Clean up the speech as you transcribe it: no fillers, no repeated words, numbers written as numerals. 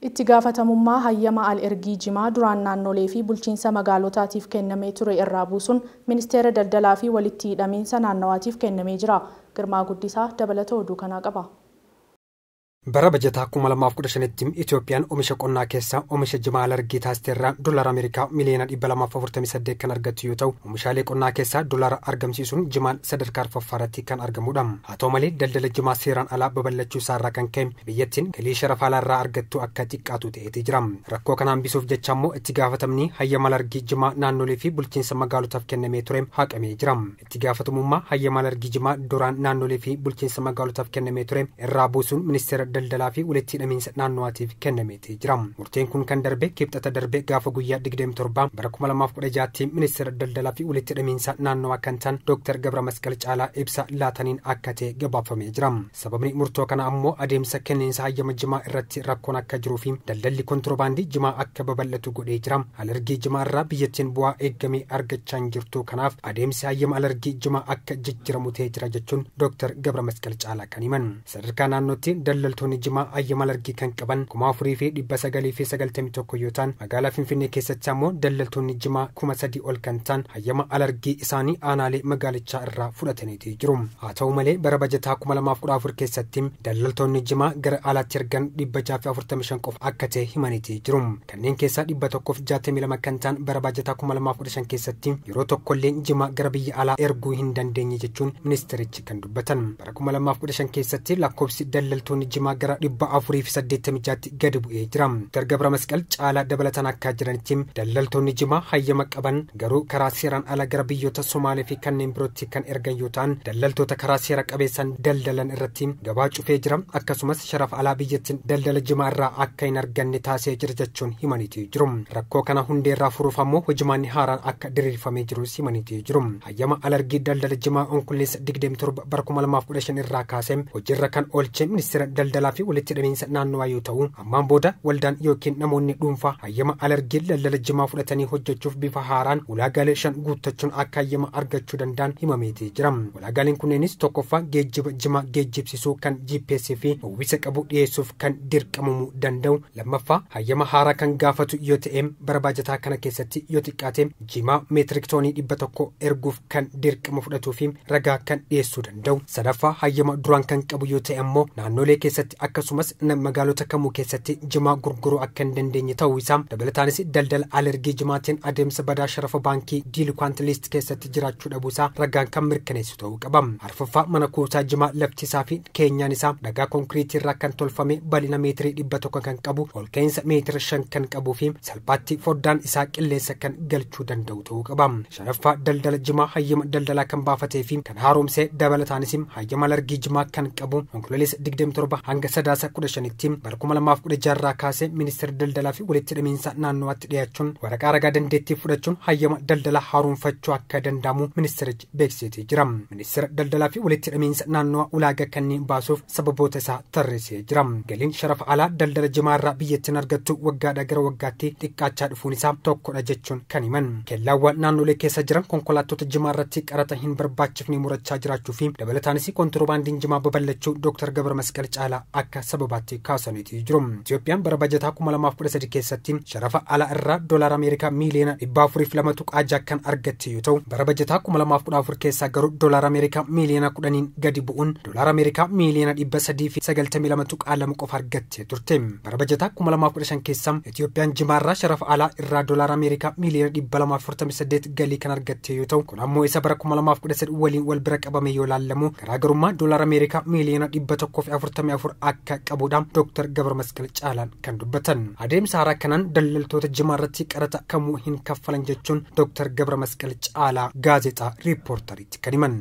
Itti gaafatamummaa hayyama al-ergii jimaa duraan naannolee fi bulchiinsa magaalotaatiif kennamee ture irraa buusuun ministeera daldalaa fi walitti hidhamiinsa naannawaatiif kennamee jira. Girmaa Guddisaa dabalata oduu kanaa qaba. Bara bajataa 2015tti Itoophiyaan oomisha qonnaa keessaa oomisha jimaa alargii taasisteerraa doolaara Ameerikaa miliyoona 248 kan argattu yoo ta'u, oomishaalee qonnaa keessaa doolaara argamsiisuun jimaan sadarkaa arfaffaarratti kan argamudha. Haa ta'u malee, daldala jimaa seeraan alaa babal'achuu isaarraa kan ka'e biyyattiin galii sharafa alaarraa argattu akka xiqqaatu ta'eeti jira. Rakkoo kana hambisuuf jecha immoo itti gaafatamni hayyama alargii jimaa naannolee fi bulchiinsa magaalotaaf kennamee ture haqamee jira. Itti gaafatamummaa hayyama alargii jimaa duraan naannolee fi bulchiinsa magaalotaaf kennamee ture irraa buusuun ministeera daldalaa fi walitti hidhamiinsa naannowaatiif kennameeti jira. Murteen kun kan darbe kibxata darbe gaafa guyyaa 27 bara 2016tti ministeera daldalaa fi walitti hidhamiinsa naannowaa kan ta'an Dr. Gabra Masqal Caalaa ibsa laataniin akka ta'e gabaafamee jira. Sababni murtoo kana ammoo adeemsa kenniinsa hayyama jimaa irratti rakkoon akka jiruu fi daldalli kontiroobaandii jimaa akka babal'atu godhee jira. Alergii jimaa irraa biyyattiin bu'aa eegamee argachaa hin jirtu, kanaaf adeemsi hayyama alergii jimaa akka jijjiiramu ta'ee jira jechuun Dr. Gabra Masqal Caalaa kan himan. Sadarkaa naannootti daldaltoonni jimaa hayyama alergii kan qaban 4991 yoo ta'an, magaalaa Finfinnee keessatti ammoo daldaltoonni jimaa 3000 ol kan ta'an hayyama alergii isaanii aanaalee magaalichaa irraa fudhataniiti jiru. Haa ta'u malee, bara bajataa 2014 keessatti daldaltoonni jimaa gara alaatti ergan 645 qofa akka ta'e himaniiti jiru. Kanneen keessaa 162 kan ta'an bara bajataa 2015 keessatti yeroo tokkollee jimaa gara biyya alaa erguu hin dandeenye jechuun ministerichi kan dubbatan. Bara 2015 keessatti lakkoofsi daldaltoonni jimaa gara 486tti gadi bu'ee jira. Dr. Gabra Masqal Caalaa dabalataan akka jiranitti, daldaltoonni jimaa hayyama qaban garuu karaa seeraan ala gara biyyoota Somaalee fi kanneen birootti kan ergan yoo ta'an, daldaltoota karaa seera qabeessaan daldalan irratti gabaa cufee jira, akkasumas sharafa alaa biyyattiin daldala jimaa irraa akka hin arganne taasisee jira jechuun himaniiti jiru. Rakkoo kana hundeerraa furuuf ammoo hojimaanni haaraan akka diriirfamee jirus himaniiti jiru. Hayyama alargii daldala jimaa Onkololeessa 27 bara 2015 irraa kaasee hojiirra kan oolche ministeera daldalaa fi walitti hidhamiinsa naannowaa yoo ta'u, ammaan booda waldaan yookiin namoonni dhuunfaa hayyama alargii daldala jimaa fudhatanii hojjechuuf bifa haaraan ulaagaalee shan guuttachuun akka hayyama argachuu danda'an himameeti jira. Ulaagaaleen kunneenis: tokkoffaa, geejjiba jimaa geejjibsiisuu kan GPS fi uwwisa qabu dhiyeessuuf kan dirqamamuu danda'u; lammaffaa, hayyama haaraa kan gaafatu yoo ta'e bara baajataa kana keessatti yoo xiqqaate jimaa meetirik toonii 100 erguuf kan dirqama fudhatuu fi ragaa kan dhiyeessuu danda'u; sadaffaa, hayyama duraan kan qabu yoo ta'e ammoo naannolee keessatti akkasumas magaalota kamuu keessatti jimaa gurguruu akka hin dandeenye ta'uu isaa, dabalataanis daldala alergii jimaatiin adeemsa badaa sharafa baankii delinquent list keessatti jiraachuu dhabuu isaa ragaan kan mirkaneessu ta'uu qaba. Arfaffaa, mana kuusaa jimaa lafti isaa fi keenyaan isaa dhagaa konkiriitii irraa kan tolfame, bal'ina meetirii 100 kan qabu, ol ka'iinsa meetira 5 kan qabuu fi salphaatti foddaan isaa qilleensa kan galchuu danda'u ta'uu qaba. Shanaffaa, daldala jimaa hayyama daldalaa kan baafatee fi kan haaromsee, dabalataanis hayyama alergii jimaa kan qabu Onkololeessa 27 hanga Sadaasa 15tti bara 2016 irraa kaasee ministeera daldalaa fi walitti hidhamiinsa naannowaatti dhiyaachuun waraqaa ragaa dandeettii fudhachuun hayyama daldalaa haaromfachuu akka danda'amu ministeerichi beeksisee jira. Ministeera daldalaa fi walitti hidhamiinsa naannowaa ulaagaa kanneen baasuuf sababoota isaa tarreessee jira. Galiin sharafa alaa daldala jimaa irraa biyyattiin argattu waggaadhaa gara waggaatti xiqqaachaa dhufuun isaa tokkodha jechuun kan himan. Kellaawwan naannolee keessa jiran konkolaattota jimaa irratti qaraxa hin barbaachifne murachaa jiraachuu fi dabalataanis kontiroobaandiin jimaa babal'achuu Dr. Gabra Masqal Caalaa akka sababaatti kaasaniiti jiru. Itoophiyaan bara bajataa 2013 keessatti sharafa alaa irraa doolaara Ameerikaa miiliyoona 402.6 kan argatte yoo ta'u, bara bajataa 2014 keessaa garuu doolaara Ameerikaa miiliyoona 10n gadi bu'uun doolaara Ameerikaa miiliyoona 392.2 qofa argattee turte. Bara bajataa 2015 keessa Itoophiyaan jimaarraa sharafa alaa irraa doolaara Ameerikaa miiliyoona 248 galii kan argatte yoo ta'u, kun ammoo isa bara 2013 waliin wal bira qabame yoo laallamu garaagarummaa doolaara Ameerikaa miiliyoona 144 akka qabudha Dr. Gabra Masqal Caalaan kan dubbatan. Adeemsa haaraa kanaan daldaltoota jimaa irratti qaraxa kamuu hin kaffalan jechuun Dr. Gabra Masqal Caalaa gaazexaa Riippoortariitti kan himan.